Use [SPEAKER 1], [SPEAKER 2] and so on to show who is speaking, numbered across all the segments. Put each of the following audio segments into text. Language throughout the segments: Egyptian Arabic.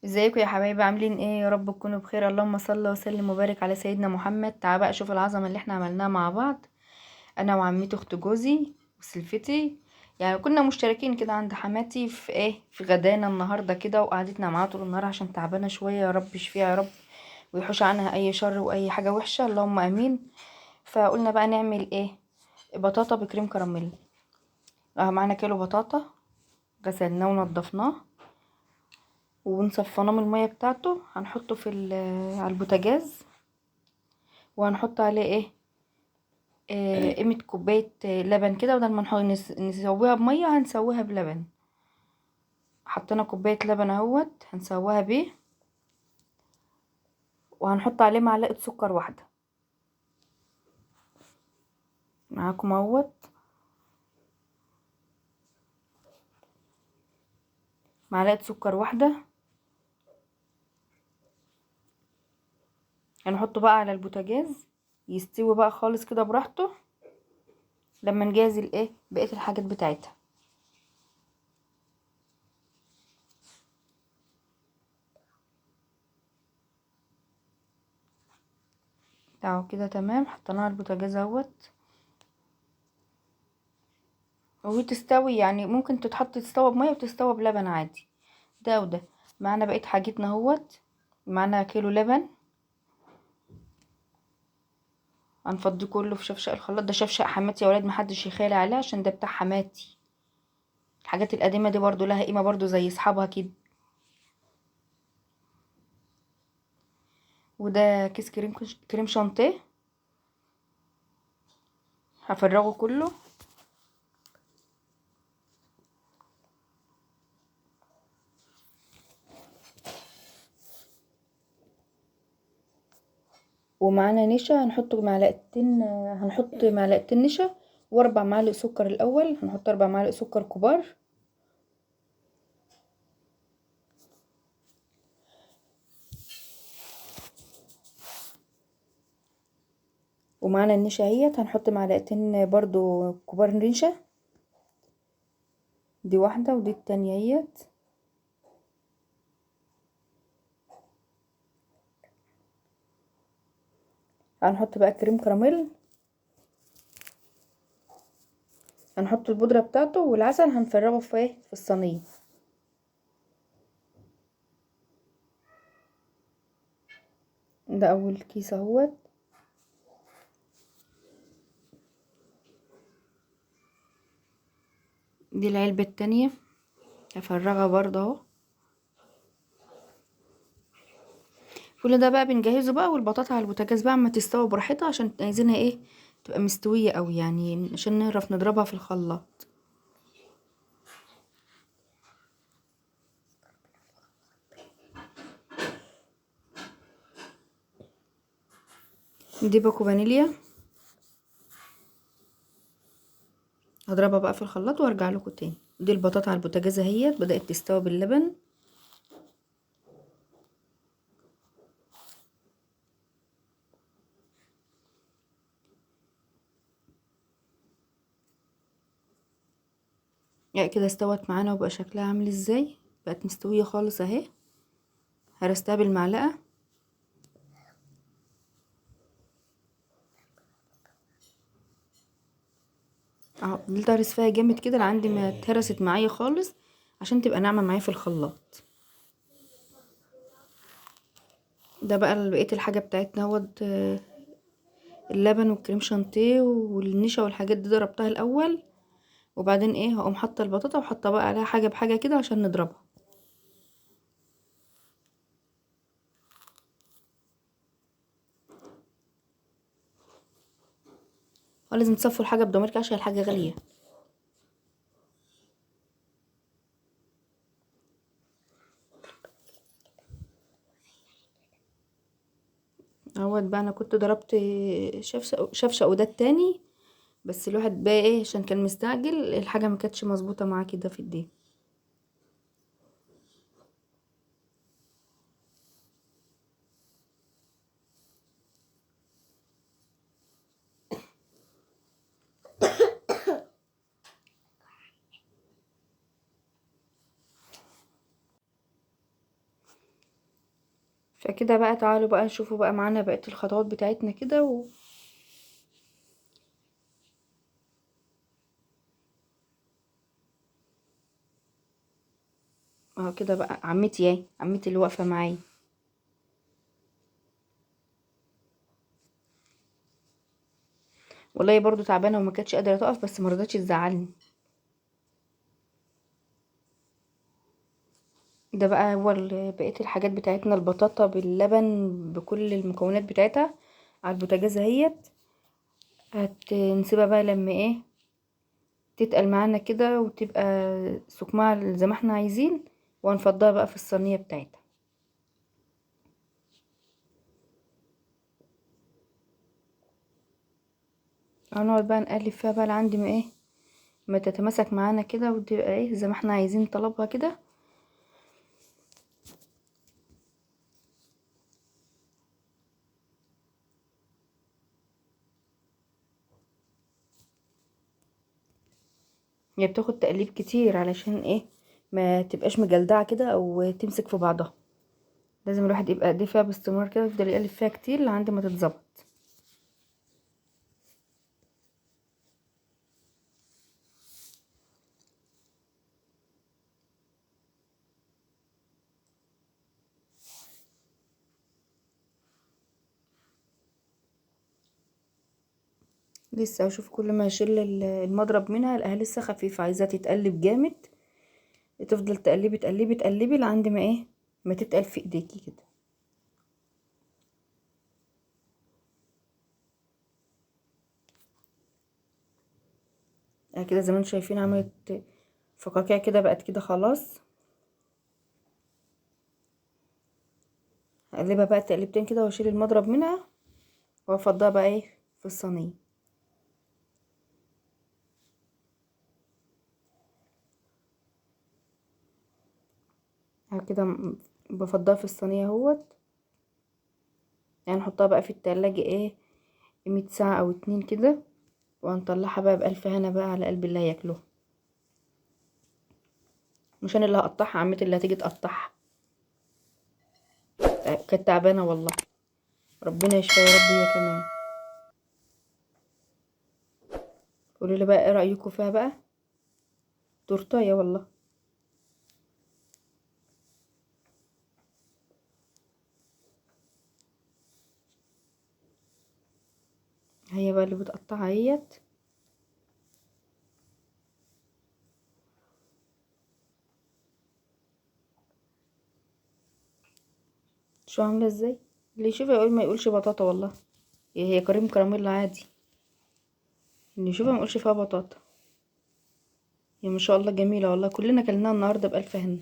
[SPEAKER 1] ازيكم يا حبايبي؟ عاملين ايه؟ يا رب تكونوا بخير. اللهم صل وسلم وبارك على سيدنا محمد. تعال بقى شوف العظمة اللي احنا عملناها مع بعض، انا وعمتي اخت جوزي وسلفتي، يعني كنا مشتركين كده عند حماتي في ايه، في غدانا النهارده كده، وقعدتنا معاها طول النهار عشان تعبانة شوية. يا رب يشفيها يا رب ويحوش عنها اي شر واي حاجة وحشة، اللهم امين. فقلنا بقى نعمل ايه؟ بطاطا بكريم كراميل. معانا كيلو بطاطا غسلناه ونضفناه ونصفناه من المية بتاعته، هنحطه في على البوتاجاز، وهنحط عليه ايه، قيمة كوباية لبن كده. بدل ما نسويها بميه هنسويها بلبن. حطينا كوباية لبن اهوت هنسويها بيه، وهنحط عليه معلقه سكر واحدة معاكم اهوت، معلقه سكر واحدة. هنحطه بقى على البوتاجاز يستوي بقى خالص كده براحته لما نجهز الايه بقية الحاجات بتاعتها. اهو كده تمام، حطيناها على البوتاجاز اهوت وتستوي. يعني ممكن تتحط تستوي بميه وتستوي بلبن عادي، ده وده. معانا بقية حاجتنا اهوت، معانا كيلو لبن هنفضيه كله في شفشق الخلاط. ده شفشق حماتي يا ولاد، محدش يخالي عليه عشان ده بتاع حماتي. الحاجات القديمة دي برضو لها قيمة برضو زي اصحابها كده. وده كيس كريم شانتيه هفرغه كله. ومعانا نشا، هنحط معلقتين، هنحط معلقتين نشا واربع معالق سكر. الاول هنحط 4 معالق سكر كبار. ومعانا النشا اهيت، هنحط معلقتين برضو كبار نشا، دي واحدة ودي التانية اهيت. هنحط بقى كريم كراميل، هنحط البودرة بتاعته، والعسل هنفرغه في ايه، في الصينية. ده اول كيس اهوت. دي العلبة التانية هفرغها برضه اهو. كل ده بقى بنجهزه بقى. والبطاطا على البوتاجاز بقى اما تستوي براحتها، عشان عايزينها ايه، تبقى مستوية قوي يعني، عشان نعرف نضربها في الخلاط. دي باكو فانيليا هضربها بقى في الخلاط وارجع لكم تاني. دي البطاطا على البوتاجاز اهيت بدأت تستوي باللبن. يعني كده استوت معانا وبقى شكلها عامل ازاي، بقت مستوية خالص اهي. هرستها بالمعلقه. اهو فضلت اهرس فيها جامد كده لعند ما اتهرست معايا خالص، عشان تبقى ناعمة معايا في الخلاط. ده بقى بقية الحاجة بتاعتنا اهوت، اللبن والكريم شانتيه والنشا والحاجات دي ضربتها الاول، وبعدين ايه هقوم حاطه البطاطا وحاطه بقى عليها حاجة بحاجة كده عشان نضربها. ولازم تصفوا الحاجة بضميرك عشان الحاجة غالية. اهوت بقى انا كنت ضربت شفشق وده التاني، بس الواحد بقى ايه عشان كان مستعجل الحاجة ما كانتش مظبوطة معاه كده في الدين. فكده بقى تعالوا بقى نشوفوا بقى معانا بقية الخطوات بتاعتنا كده. اهو كده بقى عمتي اهي، عمتي اللي واقفة معايا. والله برضو تعبانة وما كانتش قادرة تقف، بس ما رضتش تزعلني. ده بقى هو بقية الحاجات بتاعتنا، البطاطا باللبن بكل المكونات بتاعتها على البوتاجاز اهيت. هتنسيبها بقى لما ايه تتقل معانا كده وتبقى سكمها زي ما احنا عايزين، وهنفضها بقى في الصينية بتاعتها. هنقعد بقى نقلب فيها بقى لعند ما ايه ما تتماسك معانا كده وتبقى ايه زي ما احنا عايزين طلبها كده. هي بتاخد تقليب كتير علشان ايه ما تبقاش مجلدعه كده او تمسك في بعضها، لازم الواحد يبقى ايديه فيها باستمرار كده ويفضل يقلب فيها كتير لعند ما تتظبط. لسه اشوف كل ما اشيل المضرب منها الاقيها لسه خفيفة، عايزاها تتقلب جامد، تفضل تقلبي تقلبي تقلبي لعند ما ايه ما تتقل في ايديكي كده. كده زي ما انتم شايفين عملت فقاقيع كده، بقت كده خلاص. هقلبها بقى تقلبتين كده واشيل المضرب منها وافضها بقى ايه في الصينية. كده بفضها في الصينية اهوت، يعني نحطها بقى في التلاجة ايه 100 ساعة او 2 كده، وهنطلعها بقى بألف هنا بقى على قلب اللي هياكلوها. مش انا اللي هقطعها، عمتي اللي هتيجي تقطعها، كانت تعبانة والله، ربنا يشفيها يا رب هي كمان. قولوا لي بقى ايه رايكم فيها بقى، تورتايه والله. هي بقى اللي بتقطعها اهيت. شو عامله ازاي، اللي يشوفها يقول ما يقولش بطاطا والله، هي كريم كراميل عادي، اللي يشوفها ما يقولش فيها بطاطا. هي ما شاء الله جميلة والله، كلنا كلناها النهارده بألف هنا.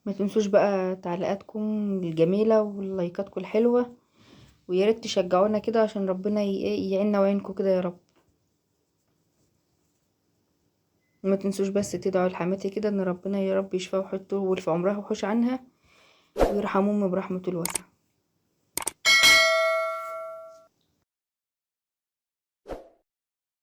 [SPEAKER 1] ما تنسوش بقى تعليقاتكم الجميلة ولايكاتكم الحلوة، ويا ريت تشجعونا كده عشان ربنا يعيننا ويعينكم كده يا رب. ما تنسوش بس تدعوا لحماتي كده ان ربنا يا رب يشفيها ويحطه في عمرها وحوش عنها، ويرحم امي برحمته الواسعة.